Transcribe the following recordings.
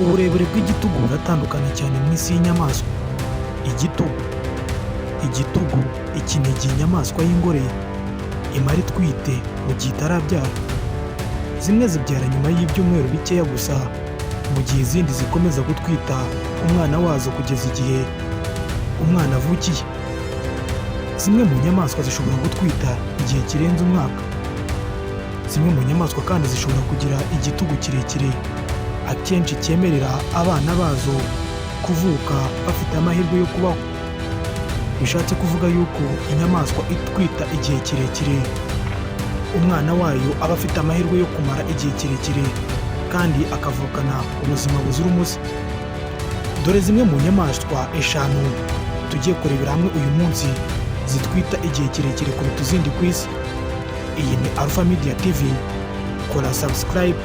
Uburebure bw'igitugu buratandukana cyane mu isi y'inyamaswa. Igitugu, iki ni igihe inyamaswa y'ingore imara itwite mu gihe itarabyara. Zimwe zibyara nyuma y'ibyumweru bikeya gusa, mu gihe izindi zikomeza gutwita umwana wazo kugeza igihe umwana avukiye. Zimwe mu nyamaswa zishobora gutwita igihe kirenze umwaka. Zimwe mu nyamaswa kandi zishobora kugira igitugu kirekire, akenshi cyemerera abana bazo kuvuka bafite amahirwe yo kubaho. Bishatse kuvuga yuko inyamaswa itwita igihe kirekire, umwana wayo aba afite amahirwe yo kumara igihe kirekire kandi akavukana ubuzima buzira umuze. Dore zimwe mu nyamaswa eshanu tugiye kurebera hamwe uyu munsi zitwita igihe kirekire kuruta izindi ku isi. Iyi ni Alpha Media TV, kora subscribe,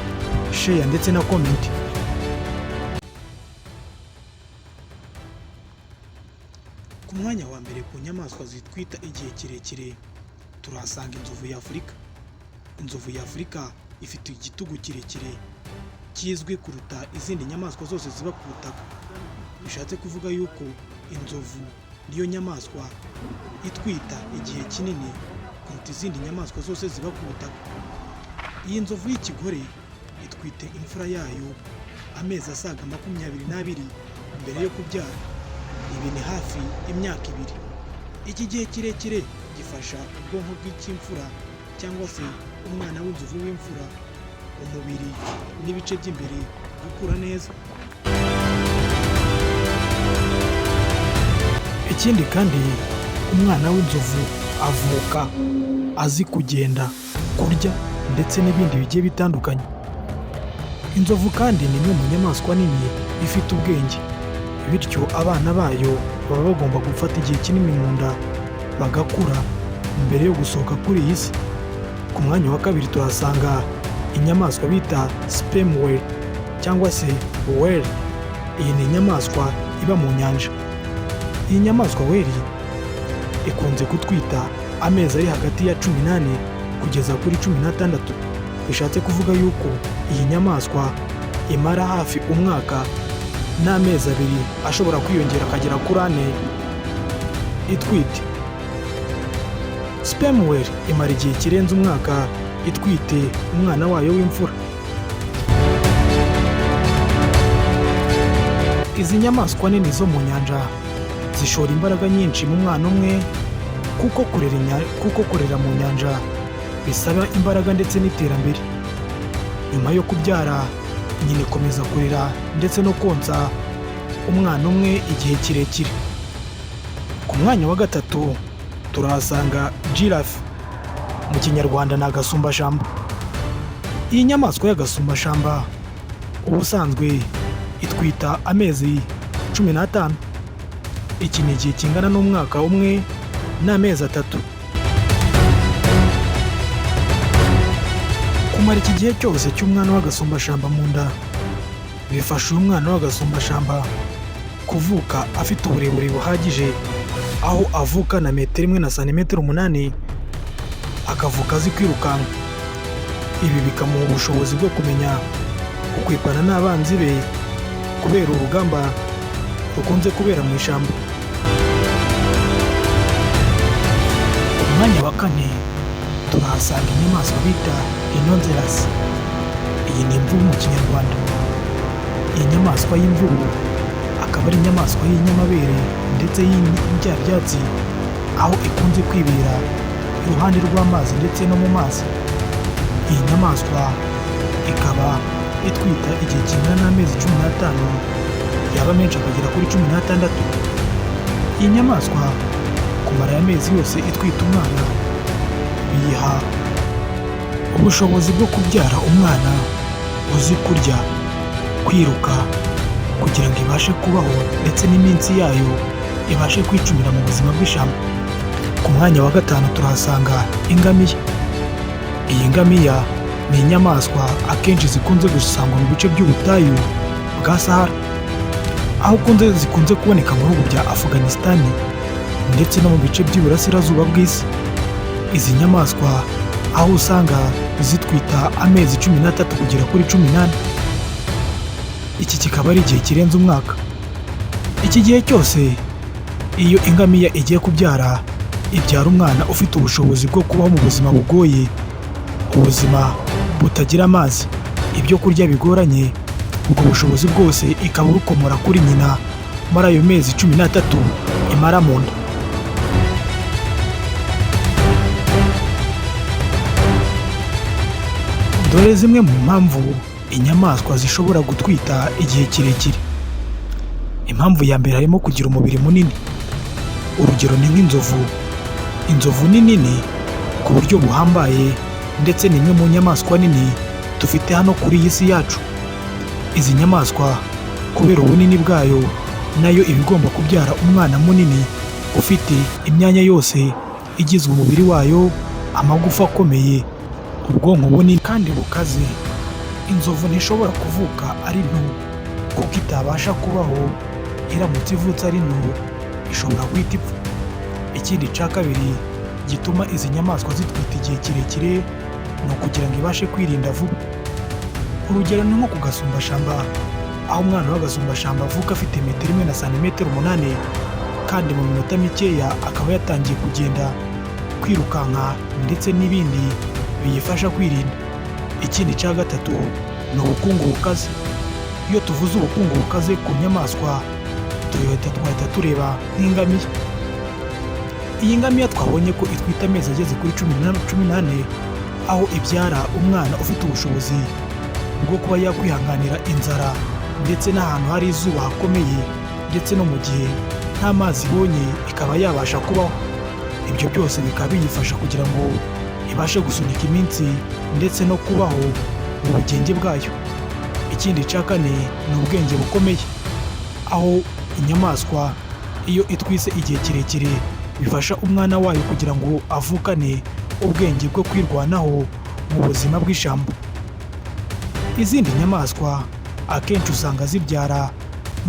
share ndetse na comment. Ku mwanya wa mbere ku nyamaswa zitwita igihe kirekire turahasanga inzovu y'Afurika. Inzovu y'Afurika ifite igitugu kirekire kizwi kuruta izindi nyamaswa zose ziba ku butaka. Bishatse kuvuga yuko inzovu niyo nyamaswa itwita igihe kinini kuruta izindi nyamaswa zose ziba ku butaka. Iyi nzovu y'ikigore itwite imfura yayo amezi asaga 22 mbere yo kubyara. Ibi ni hafi imyaka 2. Iki gihe kirekire gifasha ubwonko bw'ikimfura cyangwa se umwana w'inzovu w'imfura, umubiri n'ibice by'imbere gukura neza. Ikindi kandi umwana w'inzovu avuka azi kugenda, kurya ndetse n'ibindi bigiye bitandukanye. Inzovu kandi ni imwe mu nyamaswa nini ifite ubwenge, bityo abana bayo baba bagomba gufata igihe kinini mu nda bagakura mbere yo gusohoka kuri iyi si. Ku mwanya wa kabiri tuhasanga inyamaswa bita sperm whale cyangwa se whale. Iyi ni inyamaswa iba mu nyanja. Iyi nyamaswa whale ikunze gutwita amezi ari hagati ya 18 kugeza kuri 16. Bishatse kuvuga yuko iyi nyamaswa imara hafi umwaka n'amezi 2 ashobora kwiyongera akagera kuri 4 itwite. Sperm whale imara igihe kirenze umwaka itwite umwana wayo w'imfura. Izi nyamaswa nini zo mu nyanja zishora imbaraga nyinshi mu mwana umwe, kuko kurera mu nyanja bisaba imbaraga ndetse n'iterambere. Nyuma yo kubyara, nyina ikomeza kurera ndetse no konsa umwana umwe igihe kirekire. Ku mwanya wa gatatu turahasanga giraffe, mu Kinyarwanda ni agasumbashamba. Iyi nyamaswa y'agasumbashamba ubusanzwe itwita amezi 15. Iki ni igihe kingana n'umwaka umwe n'amezi 3. Kumara iki gihe cyose cy'umwana w'agasumbashamba mu nda bifasha uyu mwana w'agasumbashamba kuvuka afite uburebure buhagije, aho avuka na metero 1 na santimetero 8, akavuka azi kwirukanka. Ibi bikamuha ubushobozi bwo kumenya gukwepana n'abanzi be kubera urugamba rukunze kubera mu ishyamba. Ku mwanya wa kane turahasanga inyamaswa bita rhinoceros. Iyi ni imvubu mu Kinyarwanda. Iyi nyamaswa y'imvubu akaba ari inyamaswa y'inyamabere ndetse y'indyabyatsi, aho ikunze kwibera iruhande rw'amazi ndetse no mu mazi. Iyi nyamaswa ikaba itwita igihe kingana n'amezi 15, yaba menshi akagera kuri 16. Iyi nyamaswa kumara aya mezi yose itwita umwana biyiha ubushobozi bwo kubyara umwana uzi kurya, kwiruka, kugira ngo ibashe kubaho ndetse n'iminsi yayo ibashe kwicumira mu buzima bw'ishyamba. Ku mwanya wa gatanu turahasanga ingamiya. Iyi ngamiya ni inyamaswa akenshi zikunze gusangwa mu bice by'ubutayu bwa Sahara, aho zikunze kuboneka mu bihugu bya Afghanistan ndetse no mu bice by'iburasirazuba bw'isi. Izi nyamaswa aho usanga zitwita amezi 13 kugera kuri 14. Iki kikaba ari igihe kirenze umwaka. Iki gihe cyose, iyo ingamiya igiye kubyara, ibyara umwana ufite ubushobozi bwo kubaho mu buzima bugoye, ubuzima butagira amazi, ibyo kurya bigoranye. Ubwo bushobozi bwose ikaba bukomora kuri nyina muri ayo mezi 13 imara mu nda. Dore zimwe mu mpamvu inyamaswa zishobora gutwita igihe kirekire. Impamvu ya mbere harimo kugira umubiri munini. Urugero ni nk'inzovu. Inzovu ni nini ku buryo buhambaye, ndetse ni imwe mu nyamaswa nini dufite hano kuri iyi si yacu. Izi nyamaswa, kubera ubunini bwayo, nayo iba igomba kubyara umwana munini ufite imyanya yose igize umubiri wayo, amagufa akomeye, ubwonko bunini kandi bukaze. Inzovu ntishobora kuvuka ari nto kuko itabasha kubaho. Iramutse ivutse ari nto, ishobora guhita ipfa. Ikindi cya kabiri gituma izi nyamaswa zitwita igihe kirekire ni ukugira ngo ibashe kwirinda vuba. Urugero ni nko ku gasumbashyamba, aho umwana w'agasumbashyamba avuka afite metero 1 na santimetero 8, kandi mu minota mikeya akaba yatangiye kugenda, kwirukanka ndetse n'ibindi biyifasha kwirinda. Ikindi cya gatatu ni ubukungu bukaze. Iyo tuvuze ubukungu bukaze ku nyamaswa, twahita tureba nk'ingamiya. Iyi ngamiya twabonye ko itwite amezi ageze kuri 14, aho ibyara umwana ufite ubushobozi bwo kuba yakwihanganira inzara ndetse n'ahantu hari izuba hakomeye, ndetse no mu gihe nta mazi ibonye ikaba yabasha kubaho. Ibyo byose bikaba biyifasha kugira ngo ibashe gusunika iminsi ndetse no kubaho mu bugenge bwayo. Ikindi cya kane ni ubwenge bukomeye, aho inyamaswa iyo itwise igihe kirekire bifasha umwana wayo kugira ngo avukane ubwenge bwo kwirwanaho mu buzima bw'ishyamba. Izindi nyamaswa akenshi usanga zibyara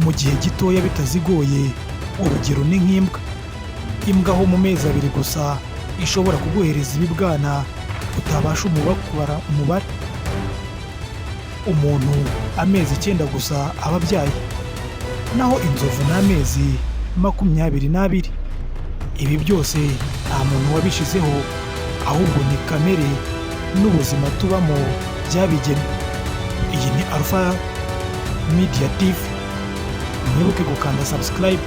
mu gihe gitoya bitazigoye. Urugero ni nk'imbwa. Imbwa aho mu mezi 2 gusa ishobora kuguhereza ibibwana utabasha kubara umubare. Umuntu amezi 9 gusa aba abyaye, naho inzovu ni amezi 22. Ibi byose nta muntu wabishyizeho, ahubwo ni kamere n'ubuzima tubamo byabigennye. Iyi ni Alpha Media TV. Mwibuke gukanda subscribe.